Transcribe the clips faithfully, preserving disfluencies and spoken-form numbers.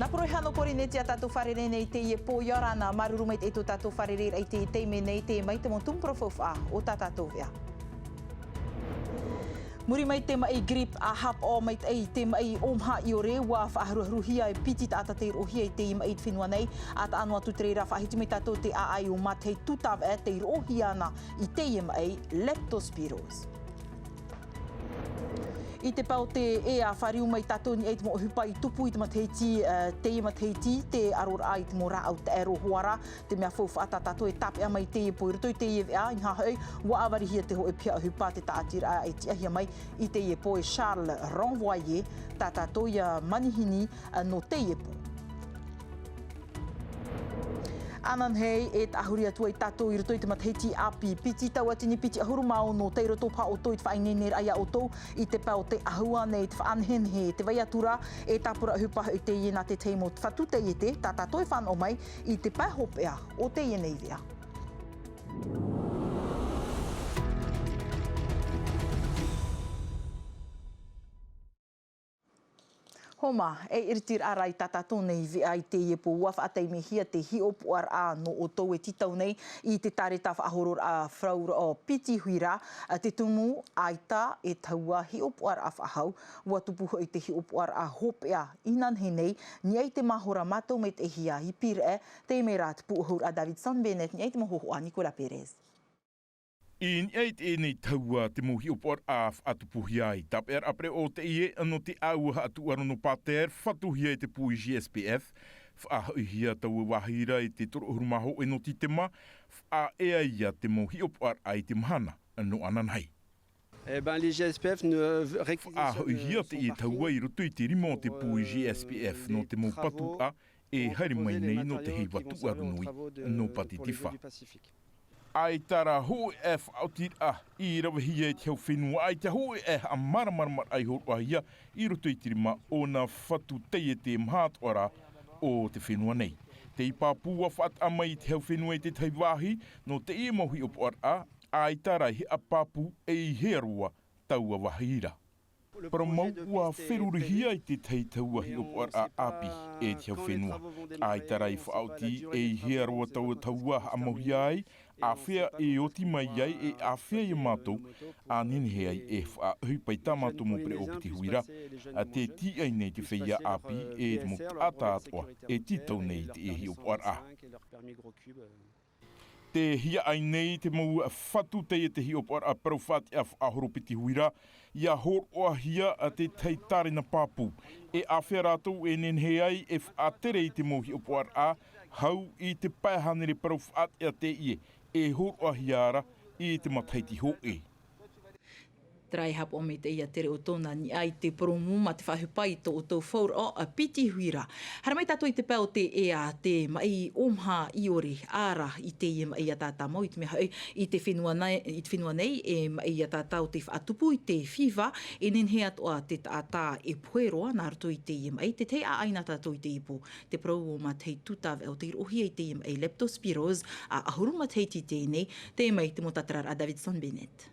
Poroʻi hano Porinetia tātou fārerei nei i teie pō, ʻia ora na, māuruuru maitaʻi tō tātou fārereiraʻa i teie taime nei, teie mai te mau tumu parau faufaʻa o tā tātou veʻa. Muri mai te maʻi grippe, ʻa hapaʻo maitaʻi i te maʻi ʻōmaha ʻiore, ʻua faʻaharuharuhia e piti taʻata tei roʻohia i teie maʻi i te fenua nei, ʻa taʻa noa atu te reira faʻahiti mai tātou te ʻāʻai o Matai Tutaveʻa tei roʻohia ana i teie maʻi leptospirose. I te pae o te ea, fāriu mai tātou i niʻa i te mau ʻohipa i tupu i te matahiti, eh, teie matahiti, te aroraʻa i te mau rāʻau taʻero hoʻi ra, te mea faufaʻa tā tātou e tāpeʻa mai i teie pō i roto i teie veʻa, inaha hoʻi, ʻua ʻavarihia te hōʻē piha ʻohipa, te tāʻatiraʻa e tiʻahia mai i teie pō e Charles Renvoyer, tā tātou ia manihini, eh, nō teie pō. Ananahi, e tāhuri atu ai tātou i roto i te matahiti ʻāpī, piti tauatini piti ʻahuru mā ono, tei roto paha ʻoutou i te faʻaineineraʻa ia ʻoutou i te pae o te ʻahua nei, te faʻanehenehe, te vai atu ra, e tāpura ʻohipa hoʻi teie nā te tahi mau fatu taiete, tā tātou e fānaʻo mai i te pae hopeʻa o teie nei veʻa. Homa, e iritiraʻa ra i tā tātou nei veʻa i teie pō, ʻua faʻataimehia te hiʻopoʻaraʻa nō ʻoutou e tītau nei i te tāreta faʻahororaʻa faufaʻa o Piti Huira, te tumu, ʻaita e tahua hiʻopoʻaraʻa faʻahou, ʻua tupu hoʻi te hiʻopoʻaraʻa hopeʻa inanahi nei, i niʻa i te mahora mātau maitaʻihia i Pīraʻe, teie mai rā te pūʻohuraʻa Davidson Bennett, i niʻa i te mau hōhoʻa Nicolas Perez. I niʻa i teie nei tahua te mau hiʻopoʻaraʻa faʻatupuhia i tāpeʻaraʻa pereʻoʻo teie nō te ʻāua haʻatūʻaro nō Pater, fatuhia e te pū i G S P F, faʻahoʻihia taua vāhi ra i te toru ʻahuru mā hōʻē nō Tītema, faʻaea ia te mau hiʻopoʻaraʻa i te mahana nō ananahi. Eh ben, les G S P F ne réquisitionnent Faʻahoʻihia teie tahua i roto i te rima o te pū i G S P F nō te mau paturaʻa e haere mai nei nō te heiva tūʻaro nui nō Pātitifa. ʻAita rā hōʻē faʻaotiraʻa i ravehia e te hau fenua, ʻaita hōʻē haʻamāramaramaraʻa i hōroʻahia i roto i te rima o nā fatu taiete maha atoʻa ra o te fenua nei. Tei pāpū ʻua faʻataʻa mai i te hau fenua i te tahi vāhi nō teie mau hiʻopoʻaraʻa, ʻaita rā e hiʻa pāpū e ʻaita roa taua vāhi ra. Parau mau ʻua ferurihia i te tahi tahua hiʻopoʻaraʻa ʻāpī e te hau fenua. ʻAita rā i faʻaoti e ʻaita roa taua tahua haʻamauhia ai, āfea e oti mai ai e āfea ia mātou, ʻa nehenehe ai e faʻaʻohipa i tā mātou mau pereʻoʻo Piti Huira, ʻa te tīaʻi nei te feiā ʻāpī e te mau taʻata atoʻa e tītau nei i teie hiʻopoʻaraʻa. Tē hiaʻai nei te mau fatu taiete hiʻopoʻaraʻa parau faʻatiʻa faʻahoro Piti Huira, ʻia hōroʻahia te tahi tārena pāpū. E āfea rātou e nehenehe ai e faʻatere i te mau hiʻopoʻaraʻa, hau i te pae hānere parau faʻatiʻa teie, e hōroʻahia ra i te matahiti hōʻē. Terā e haʻapaʻo mai teie tere o tōna niʻa i te purōmu mā te faʻaʻohipa i tō ʻoutou fauraʻo a Piti Huira. Haere mai tātou i te pae o te ea, te maʻi ʻōmaha ʻiore, ʻa rā i teie maʻi ʻia tātā mau i te mea hoʻi, i te fenua nei, i te fenua nei, e maʻi ʻia tātā o te faʻatupu i te fiva, e nehenehe atoʻa te taʻata e pohe roa nā roto i teie maʻi, te tahi ʻāʻai nā tātou i teie pō, te parau o Matai Tutaveʻa o tei roʻohia i teie maʻi leptospirose, ʻa ʻahuru matahiti i teie nei, teie mai te mau tātararaʻa Davidson Bennett.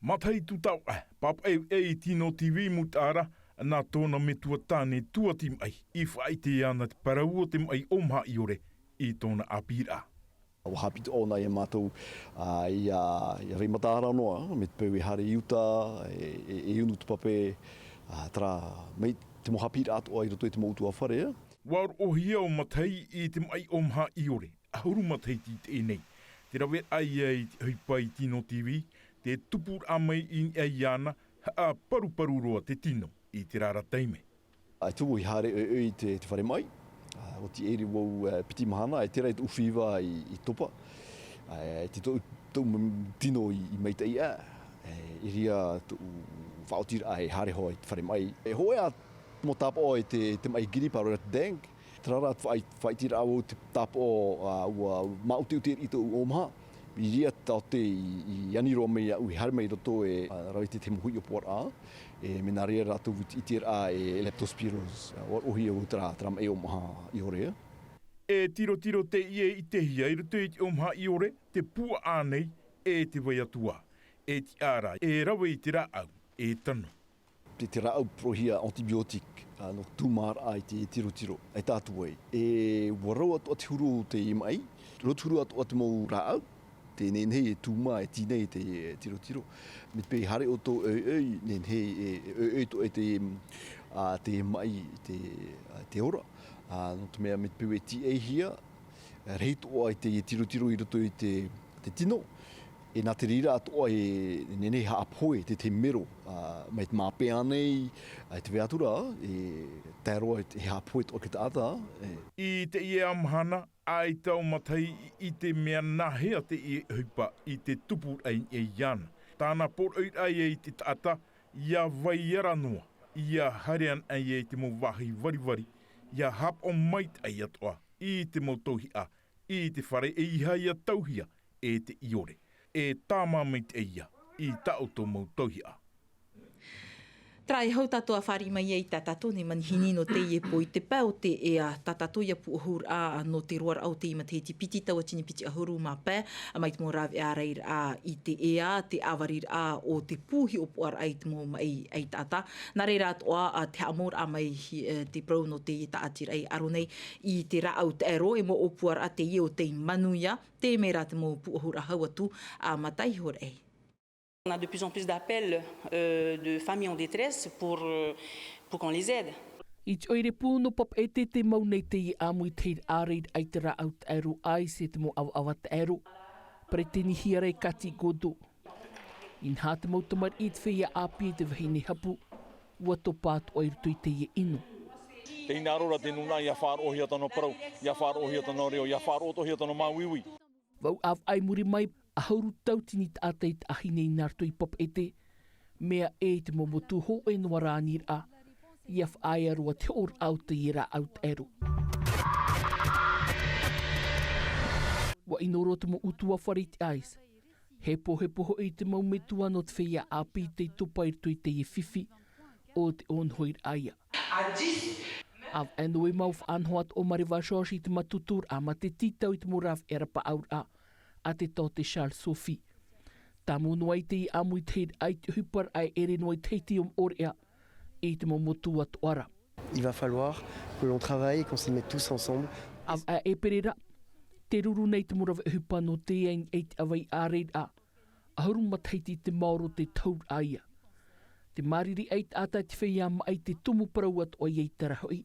Matai Tutaveʻa, pāpaʻi i te Tino T V i Mutaʻara, nā tōna metua tāne tuati maʻi, i faʻaʻite ana te parau o te maʻi ʻōmaha ʻiore i tōna ʻāpīraʻa. ʻUa haʻapiʻi ʻōna ia mātou, ā, ʻia, ʻia vai mataara noa, mai te peu e haere i uta, e, e, e unu te pape, ā, terā, mai te mau haʻapiʻiraʻa atoʻa i roto i te mau ʻutuāfare, ā. ʻUa roʻohia ʻo Matai i te maʻi ʻōmaha ʻiore, ʻahuru matahiti i teie nei. Tē rave aʻe ia i te ʻohipa i Tino T V, te tupuraʻa mai i niʻa iāna, haʻaparuparu roa te tino i terā ra taime. ʻAita vau i haere ʻoiʻoi i te, te fare maʻi. Ā, ʻoti ʻere vau, ā, piti mahana, ʻaita rā tōʻu fiva i, i topa. Ā, ʻaita tōʻu, tōʻu tino i, i maitaʻi aʻe. E, i reira tōʻu faʻaotiraʻa e haere hoʻi i te fare maʻi. E hōʻē ā mau tāpaʻo i te, te maʻi grippe, ʻaore rā te dengue. Terā rā te faʻa-, faʻaʻiteraʻa vau te tāpaʻo, ā, ʻua māʻutiʻuti i tōʻu ʻōmaha. I reira taote i, i ani roa mai aʻu i haere mai i roto e, ā, rave i te, te mau hiʻopoʻaraʻa. E, mea nā reira rātou i te ʻiteraʻa e, e leptospirose. Ā, ʻua roʻohia vau terā, terā maʻi ʻōmaha ʻiore. E tirotiro teie i ʻitehia i roto i te ʻōmaha ʻiore, te puaʻa nei, e te vai atu ā. E tiʻa ra, e rave i te rāʻau, e tano. I te rāʻau porohia antibiotique, ā, nō te tūmāraʻa i te tirotiro, e tātou ai. E ua rau atoʻa te huru o te maʻi, roto huru atoʻa te mau rāʻau, te nehenehe e tūmā, e tīnei te tirotiro. Mai te peu e haere ʻoutou ʻoiʻoi, nehenehe e, e ʻoiʻoi atoʻa te, ā, te maʻi, te, ā, te ora. Ā, nō te mea mai te peu e tīaʻihia, rahi atoʻa i te tirotiro i roto i te, te tino. E nā te reira atoʻa e nehenehe e haʻapohe te, te mero, ā, mai te māpē nei, ā, i te vai atu ra, e tae roa e haʻapohe atoʻa te taʻata, e. I teie mahana, ʻaita ʻo matahiti i ʻite mea nāhea teie ʻohipa i te tupuraʻa i niʻa iāna. Tāna poroʻi ra ïa i te taʻata, ʻia vai ra noa, ʻia haere anaʻe ïa i te mau vāhi varivari, ʻia haʻapaʻo maitaʻi atoʻa i te mau tauihaʻa, i te fare ʻeiaha ʻia tauhia e te ʻiore, e tāmā maitaʻi ïa i tā ʻoutou mau tauihaʻa. Terā e hau tātou ʻa fāriʻi mai ai i tā tātou nei manihini nō teie pō i te pae o te ea, tā tātou ïa pūʻohuraʻa nō te roaraʻa o teie matahiti piti tauatini piti ʻahuru mā pae, mai te mau rāveʻa rairaʻa i te ea, te ʻāvariraʻa o te pū hiʻopoʻaraʻa i te mau maʻi ʻaitaʻata. Nā reira atoʻa, ā, te haʻamauraʻa mai hi-, e, te parau nō teie tāʻatiraʻa i aro nei i te rāʻau taʻero, e mau ʻōpuaraʻa teie o tei manuia, te mea rā te mau pūʻohuraʻa hau atu, ā, mata iho ra. On a de plus en plus d'appels, euh, de familles en détresse pour, euh, pour qu'on les aide. I te ʻoire pū nō Papeʻete tē mau nei teie ʻāmuitahiraʻa i te rāʻau taʻero ice e te mau ʻavaʻava taʻero. Peretenihia ra e Cathy Godot. Inaha te mau tamariʻi i te feiā ʻāpī e te vahine hapu, ʻua topa atoʻa i roto i teie ʻino. Tē hinaʻaro ra te nūnaʻa ʻia faʻaroʻohia tōna parau, ʻia faʻaroʻohia tōna reo, ʻia faʻaroʻohia tōna māuiui. Vau ʻāvaʻe i muri mai, ʻahuru tauatini taʻata i taʻahi nei nā roto i Papeʻete, mea ʻē i te mau motu hōʻē noa rāniraʻa, ʻia faʻaea roa te hoʻoraʻa o teie rāʻau taʻero. ʻUa ʻino roa te mau ʻutuāfare i te ice. Hepohepo hoʻi te mau metua nō te feiā ʻāpī tei topa i roto i teie fifi, ʻo te ʻōnohoiraʻa ïa. ʻĀvaʻe noa i mau faʻanaho atoʻa Mareva Georges i te mātutururaʻa mā te tītau i te mau rāveʻa rapaʻauraʻa a te taote Charles Sophie. Tāmau noa i teie ʻāmuitahiraʻa i te ʻohiparaʻa e ʻere noa i Tahiti ʻo Moʻorea, i te mau motu atoʻa ra. Il va falloir que l'on travaille, qu'on s'y mette tous ensemble. ʻĀvaʻe e pere ra, tē ruru nei te mau rāveʻa ʻohipa nō teie i niʻa i te ʻāvaʻe ʻāreiraʻa, ʻahuru matahiti te maoro te tauraʻa ïa. Te māriri ʻaitaʻata i te feiā maʻi te tumu parau atoʻa ïa i terā hoʻi.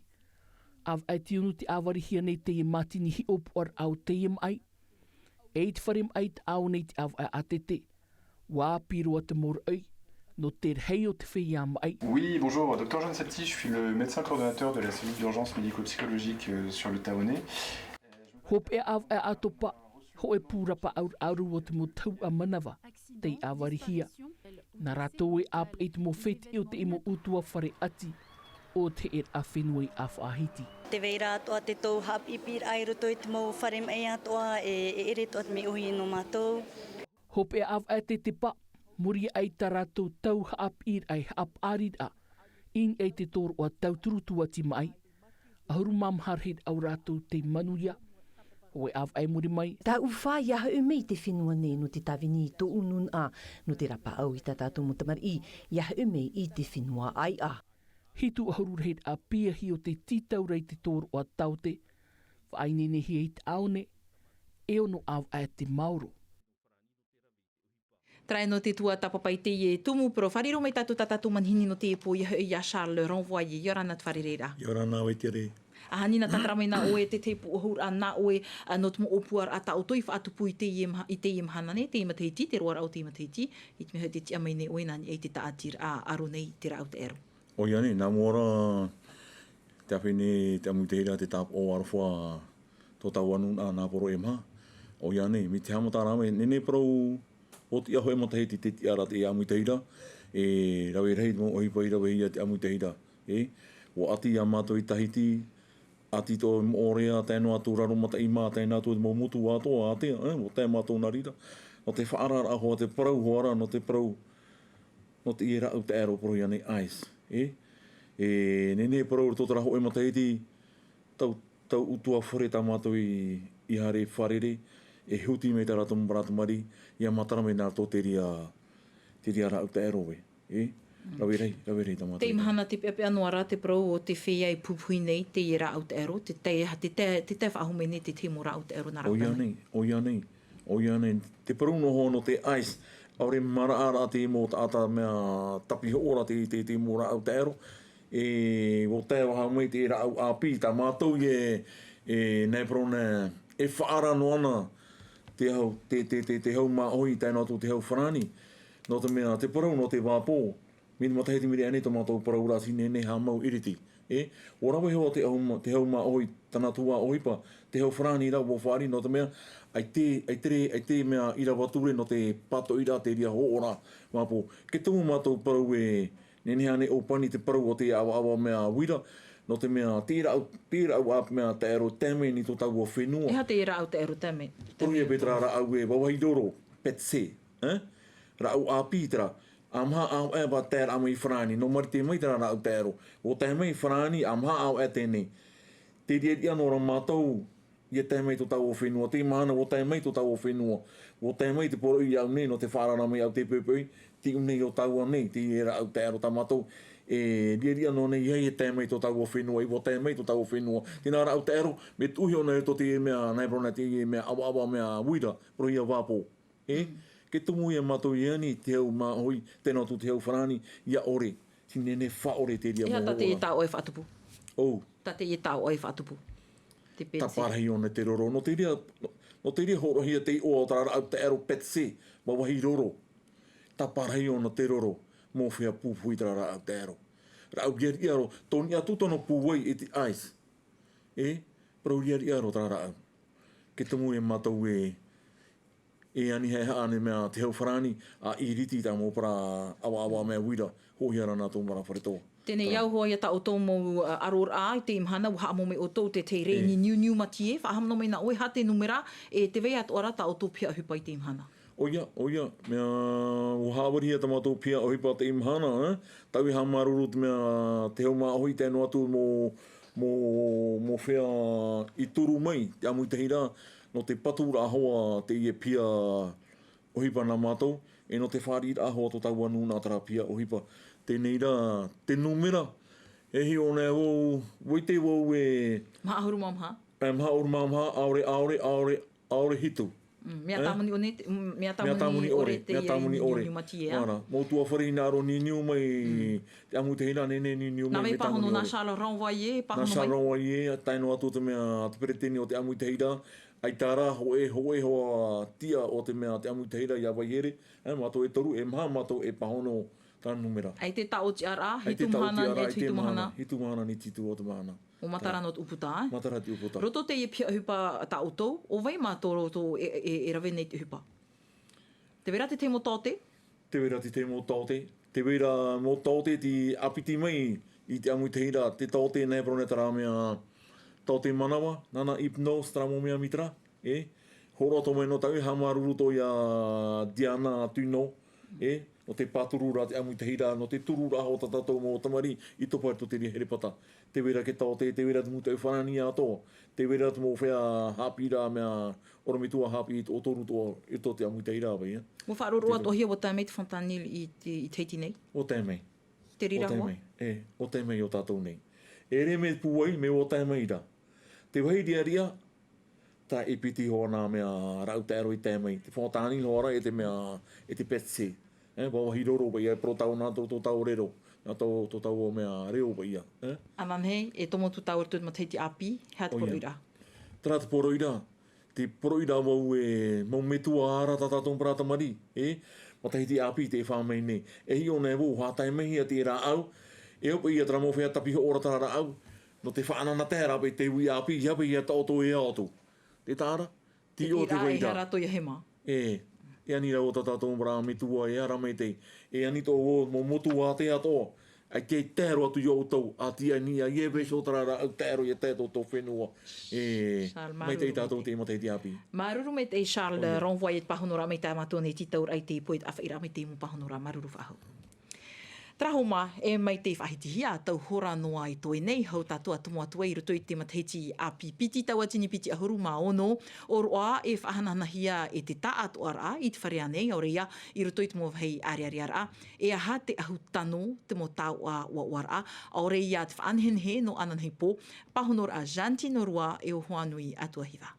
ʻĀvaʻe tino te ʻāvarihia nei teie mātini hiʻopoʻaraʻa o teie maʻi. E i te fare maʻi i te ʻāʻau nei te ʻāvaʻe ʻātete. ʻUa ʻāpī roa te mau raʻi, nō te rahi o te feiā maʻi. Oui, bonjour, docteur John Septi, je suis le médecin coordonnateur de la cellule d'urgence médico-psychologique, euh, sur le Taonnet. Hopeʻa ʻāvaʻe ʻātopa, hōʻē pū rapaʻauraʻa o te mau tahuʻa manava, tei ʻāvarihia. Nā rātou e ʻāpeʻe i te mau fētiʻi o te mau ʻutuāfare ʻati, ʻo te heʻeraʻa fenua i ʻĀfaʻahiti. Tē vai ra atoʻa te tau haʻapiʻipiʻiraʻa i roto i te mau fare maʻi atoʻa, e, e ʻere atoʻa te mea ʻōhie nō mātou. Hopeʻa ʻāvaʻe te tepa, muri aʻe i tā rātou tau haʻapiʻiraʻa e haʻapaʻariraʻa, i niʻa i te tōroʻa tauturu tūʻati maʻi. ʻAhuru mā maha rahiraʻa o rātou tei manuia. Hōʻē ʻāvaʻe i muri mai. Tāʻu fā ʻia hoʻi mai i te fenua nei nō te tāvini i tōʻu nūnaʻa, nō te rapaʻau i tā tātou mau tamariʻi, ʻia hoʻi mai i te fenua ʻāiʻa. Hitu ʻahuru rahiraʻa piahi o te tītauraʻa i te tōroʻa taote, faʻaineinehia i te ʻāone, e ono ʻāvaʻe te maoro. Terā nō te tuatāpapa i teie tumu parau. Fārerei mai tātou, tā tātou manihini nō teie pō, ʻia hoʻi ia Charles Renvoyer, ʻia ora na te fārereiraʻa. ʻIa ora na, Vaitiare. ʻAhani nā tātara mai nā ʻoe te, te pūʻohuraʻa nā ʻoe, ā, nō te mau ʻōpuaraʻa tā ʻoutou i faʻatupu i teie maha-, i teie mahana nei, teie matahiti, te roaraʻa o teie matahiti, i te mea hoʻi tē tiʻa mai nei ʻoe nā niʻa i te tāʻatiraʻa aro nei i te rāʻau taʻero. ʻOia nei, nā mua ra, te āwhine, te ʻāmuitahiraʻa, te tāpaʻo aroha, tō tāua nūnaʻa nā poro e maha. ʻOia nei, mai te haʻamata ra mai, nehenehe parau, ʻo te ʻaho e matahiti tē tiʻa ra te ʻāmuitahiraʻa, e rave rahi te mau ʻohipa i ravehia te ʻāmuitahiraʻa, e, ʻua ʻati ia mātou i Tahiti, ʻati atoʻa i Moʻorea, tae noa atu Raromataʻi mā, tae noa atu te mau motu atoʻa, ʻātea, e, ʻua tae mātou nā reira. Nō te faʻaararaʻa hoʻi te parau hoʻi ra, nō te parau, nō teie rāʻau taʻero porohia nei ice, e? E nehenehe parau i roto terā hōʻē matahiti, tau, tau ʻutuāfare tā mātou i, i haere fārerei, e huti mai tā rātou mau tamariʻi, ʻia matara mai nā rātou te reira, te reira rāʻau taʻero, e? E? Rave rahi, rave rahi tā mātou. Teie mahana te peʻapeʻa noa rā te parau o te feiā e pupuhi nei teie rāʻau taʻero, te tae, te tae, te tae faʻahou mai nei te tahi mau rāʻau taʻero nā rātou. ʻOia nei, ʻoia nei, ʻoia nei. Te parau noa hoʻi nō te ice, ʻaore maraʻa rā te mau taʻata mea tapihoʻo ra te, te, te mau rāʻau taʻero. E, ʻua tae faʻahou mai te rāʻau ʻāpī, tā mātou e, e, nā parau nā, e faʻaara noa na te hau, te, te, te, te hau māʻohi, tae noa atu te hau farāni. Nō te mea, te parau nō te vāpō, mīniti matahiti mīriti aʻe nei tō mātou parau rā, tei nehenehe haʻamau ʻiriti. E, ʻua rave hoʻi te hau mā-, te hau māʻohi, tāna tuhaʻa ʻohipa, te hau farāni rā ʻua fāriʻi, nō te mea, ʻaita, ʻaita, ʻaita mea ʻīrava ture nō te pātoʻiraʻa, te reira hoʻi rā, vāpō. Ke tumu mātou parau e, nehenehe ānei ʻōpani te parau o te ʻavaʻava mea uira, nō te mea, te rāʻau, te rāʻau ʻāpī mea taʻero tae mai nei tō tāua fenua. E aha te rāʻau taʻero tae mai? Parauhia paʻi terā rāʻau e vāvāhi roro, pet seed, e? Rāʻau ʻāpī terā, ʻa maha ʻāvaʻe ʻua taeraʻa mai i farāni, nō Marite mai terā rāʻau taʻero, ʻua tae mai i farāni, ʻa maha ʻāvaʻe teie nei. Te riʻariʻa noa ra mātou, ʻia tae mai tō tāua fenua, teie mahana ʻua tae mai tō tāua fenua, ʻua tae mai te poroʻi i ʻō nei, nō te faʻaara mai ʻō te poʻipoʻi, te ʻū nei o tāua nei, te rāʻau taʻero tā mātou, e riʻariʻa noa nei, ʻia tae mai tō tāua fenua, e ʻua tae mai tō tāua fenua. Teie rāʻau taʻero, mea tuʻu hoʻi nei tō te mea, nā parau nā te mea ʻavaʻava mea uira, parauhia vāpō. E, ke tumu ia mātou e ani te hau māʻohi, tae noa atu te hau farāni, ʻia ʻore, tei nehenehe faʻaʻore te reira. E aha tā teie taoʻa e faʻatupu? ʻO. Tā teie taoʻa e faʻatupu. Te pet seed. Tāparahi ʻōna te roro. Nō te reira, nō te reira hōroʻahia te iʻoa o terā rāʻau taʻero pet seed, vāvāhi roro. Tāparahi ʻōna te roro, mea feiā pupuhi terā rāʻau taʻero. Rāʻau riʻariʻa roa, tō niʻa atu tōna pūai i te ice. E, parau riʻariʻa roa terā rāʻau. Ke tumu ia mātou e, e ani haʻehaʻa nei mea te hau farāni, ʻa ʻiriti tā mau parau ʻavaʻava mea uira, hoʻohia ra nā tō mau rā fare toa. Teie nei au hoʻi ia tā ʻoutou mau, ā, ʻaroraʻa i teie mahana, ʻua haʻamau mai ʻoutou te tahi rēni niuniu mātie, faʻahaʻamau mai nā ʻoe, e aha te nūmera, e tē vai atoʻa ra tā ʻoutou piha ʻohipa i teie mahana. ʻOia, ʻoia, mea, ʻua haʻavarihia tā mātou piha ʻohipa teie mahana, e? Tāʻu e haʻamāuruuru te mea te hau māʻohi tae noa atu mō, mō, mea feiā i turu mai, te ʻāmuitahiraʻa, nō te paturaʻa hoʻi teie piha ʻohipa nā mātou, e nō te fāriʻiraʻa hoʻi tō tāua nūnaʻa terā piha ʻohipa. Teie nei rā, te nūmera, e hiʻo nei vau, vai te vau e maha ʻahuru mā maha. E maha ʻahuru mā maha, ʻaore, ʻaore, ʻaore, ʻaore hitu. Mm, mea tāmoni ʻore, mm, mea tāmoni ʻore, mea tāmoni ʻore. Niuniu mātie, ā. Ana, mau tuafare hinaʻaro niuniu mai, te ʻāmuitahiraʻa, nehenehe niuniu mai, mea tāmoni ʻore. Nā vai pāhono, nā Charles Renvoyer, pāhono mai. Nā Charles Renvoyer, tae noa atu te mea, te peretiteni o te ʻāmuitahiraʻa, ʻaita rā, hōʻē, hōʻē hoʻi tiʻa o te mea te ʻāmuitahiraʻa iā Vaihere, e, mātou e toru, e maha mātou e pāhono tā nūmera. ʻAita e taotiʻaraʻa, hitu mahana, hitu mahana. Hitu mahana, nā te hitu o te mahana. ʻUa matara noa te ʻūputa, e? Matara te ʻūputa. Roto teie piha ʻohipa tā ʻoutou, ʻo vai mātou roto e, e, e rave nei te ʻohipa? Tē vai ra te tahi mau taote? Tē vai ra te tahi mau taote. Tē vai ra mau taote tei ʻāpiti mai i te ʻāmuitahiraʻa, te taote nā parau nei terā mea taote manawa, nāna hypnose, terā mau mea mai terā, e? Hōroʻa atoʻa mai nō tāʻu, e haʻamāuruuru atoʻa iā Diana Tuino, e? Nō te pāturu ra te ʻāmuitahiraʻa, nō te tururaʻa hoʻi tā tātou mau tamariʻi i topa i roto i te reira herepata. Tē vai ra te taote, tē vai ra te mūtoʻi farāni atoʻa, tē vai ra te mau feiā haʻapiʻiraʻa mea ʻorometua haʻapiʻi i tō ʻoutou roto, i roto i te ʻāmuitahiraʻa, vai, e? ʻUa faʻaroʻo atoʻahia ʻua tae mai te fentanyl i te, i Tahiti nei? ʻUa tae mai. Te reira hoʻi? ʻUa tae mai, e, ʻua tae mai iō tātou nei. E ʻere mea pūai, mea ʻua tae mai ra. Te vāhi riʻariʻa, tā e piti hoʻi nā mea rāʻau taʻero i tae mai. Te fentanyl hoʻi ra e te mea, e te pet seed. E, vāvāhi roro, vai, e parau tāua nā tō, tō tāua reo, nā tō, tō tāua mea reo, vai, e? Ananahi, e tomo atu tāua i te matahiti ʻāpī, e aha te poroʻi ra? Terā te poroʻi ra, te poroʻi ra vau e mau metua ra tā tātou mau tamariʻi, e? Matahiti ʻāpī tē fā mai nei. E hiʻo nei vau, haʻatae mai ia te rāʻau, e au paʻi ia terā mau feiā tapihoʻo ra terā rāʻau, nō te faʻanahonahoraʻa ra paʻi te ui ʻāpī, ia paʻi ia taʻoto e ao atu. Te taʻa ra, te ʻō te vai ra. E, e ani ra ʻo tā tātou mau metua e ara mai te, e ani tō vau mau motu ātea atoʻa, ʻaita e tae roa atu iā ʻoutou, ʻa tiʻa i niʻa, e vaiiho terā rāʻau taʻero ʻia tae i tō, tō fenua. E, Charles, māuruuru maitaʻi tātou i teie matahiti ʻāpī. Māuruuru maitaʻi Charles Renvoyer i te pāhonoraʻa mai tā mātou nei, tītau ra i te poe, te ʻāfaʻiraʻa mai te mau pāhonoraʻa, māuruuru faʻahou. Tarahoma, e mai te faʻahitihia tau hora noa i toe nei, hau tātou ā tomo atu ai i roto i te matahiti ʻāpī piti tauatini piti ʻahuru mā ono, ʻōroʻa e faʻahanahanahia e te taʻatoʻaraʻa i te fare ānei, ʻaore ia i roto i te mau vāhi ʻārearearaʻa. E aha te ʻahu tano, te mau taoʻa ʻoaʻoaraʻa, ʻaore ia te faʻanehenehe nō ananahi pō, pāhonoraʻa Jeanne Tinorua e ʻo Hoanui Atuahiva.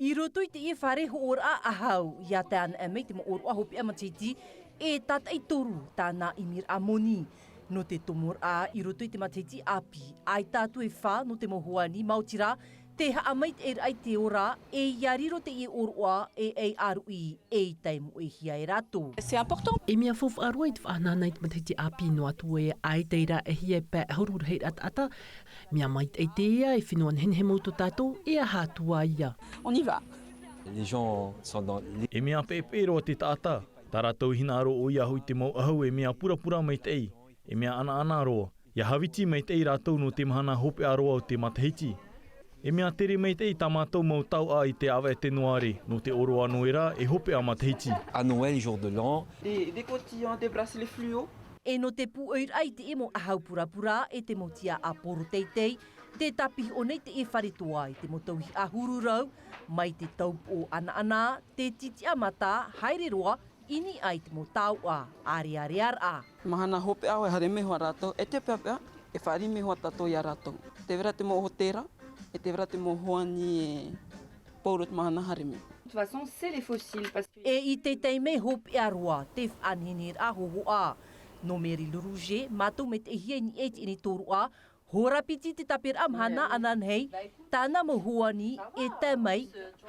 I roto i teie fare hoʻoraʻa ʻahau, ʻia tae anaʻe mai te mau ʻōroʻa hopeʻa matahiti e tātaʻi toru tāna ʻimiraʻa moni. Nō te tomoraʻa i roto i te matahiti ʻāpī, ʻaita atu e fā nō te mau hoani, maoti rā te haʻamaitaʻiraʻa i te ora, e ʻia riro teie ʻōroʻa e ʻai ʻāruʻi e i tae moʻehia e rātou. C'est important. E mea faufaʻa roa i te faʻahanahana i te matahiti ʻāpī noa atu ē, ʻaita i rāʻehia e pae ʻahuru rahiraʻa taʻata. Mea maitaʻi teie, e fenua nehenehe mau tō tātou, e aha atu ā ia? On y va. Les gens sont dans les E mea peʻepeʻe roa te taʻata. Tā rātou i hinaʻaro ʻoia hoʻi te mau ʻahu e mea purapura maitaʻi, e mea ʻanaʻana roa. ʻIa haviti maitaʻi rātou nō te mahana hopeʻa roa o te matahiti. E mea tere maitaʻi tā mātou mau taoʻa i te ʻāvaʻe Tenuare, nō te ʻōroʻa Noera e hopeʻa matahiti. À Noël, jour de l'an. Des, des cotillons, des bracelets fluo. E nō te pūʻoiraʻa i teie mau ʻahau purapura e te mau tiaʻa poro teitei, tē tāpiʻi nei teie fare toa i te mau tauihaʻa huru rau, mai te taupoʻo ʻanaʻana, te titiʻa mata, haere roa i niʻa i te mau taoʻa ʻārearearaʻa. Mahana hopeʻa e haere mai hoʻi rātou, e te peʻapeʻa, e fāriʻi mai hoʻi tātou ia rātou. Tē vai ra te mau hōtēra, e tē vai ra te mau hoani e pauroa te mahana haere mai. De toute façon, c'est les fossiles, parce que E i te taime hopeʻa roa te faʻaneheneheraʻa hōhoʻa. Nō Mary Lou Rouget, mātou maitaʻihia i niʻa i teie nei tōroʻa, hora piti te tāperaʻa mahana ananahi, tāna mau hoani e tae mai,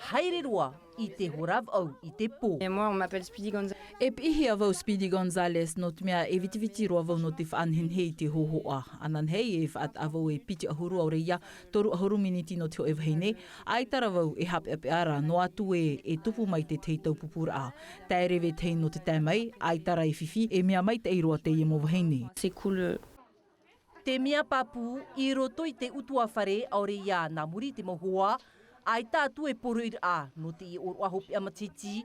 haere roa i te hora vaʻu i te pō. Et moi, on m'appelle Speedy Gonzales. E piʻihia vau Speedy Gonzales, nō te mea e vitiviti roa vau nō te faʻanehenehe i te hōhoʻa. Ananahi e faʻataʻa vau e piti ʻahuru ʻaore ia toru ʻahuru miniti nō te hōʻē vahine, ʻaita rā vau e haʻapeʻapeʻa ra, noa atu ē e tupu mai te tahi taupupuraʻa. Tae rave tahi nō te tae mai, ʻaita rā e fifi, e mea maitaʻi roa teie mau vahine. C'est cool. Te mea pāpū, i roto i te ʻutuāfare ʻaore ia nā muri i te mau hoa, ʻaita atu e poroʻiraʻa nō teie ʻōroʻa hopeʻa matahiti,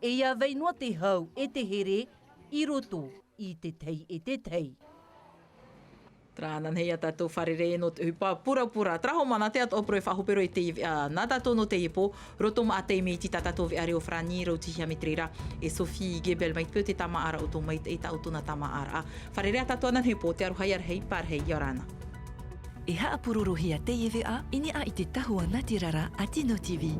e ʻia vai noa te hau e te here i roto i te tahi e te tahi. Terā ananahi ā tātou fārerei nō te ʻohipa purapura. Terā hoʻi, nā te atoʻa poro e faʻahope roa i teie veʻa nā tātou nō teie pō. Roto maʻa teie mea iti tā tātou veʻa reo farāni, Rautihia Maitreira e Sophie Gebel mai te peu te tāmāʻaraʻa o tō maitaʻi tā ʻoutou nā tāmāʻaraʻa. Fārerei ā tātou ananahi pō, te aroha ia rahi, pārahi, ʻia ora na. E haʻapurorohia teie veʻa i niʻa i te tahua nātirara a Tino TV.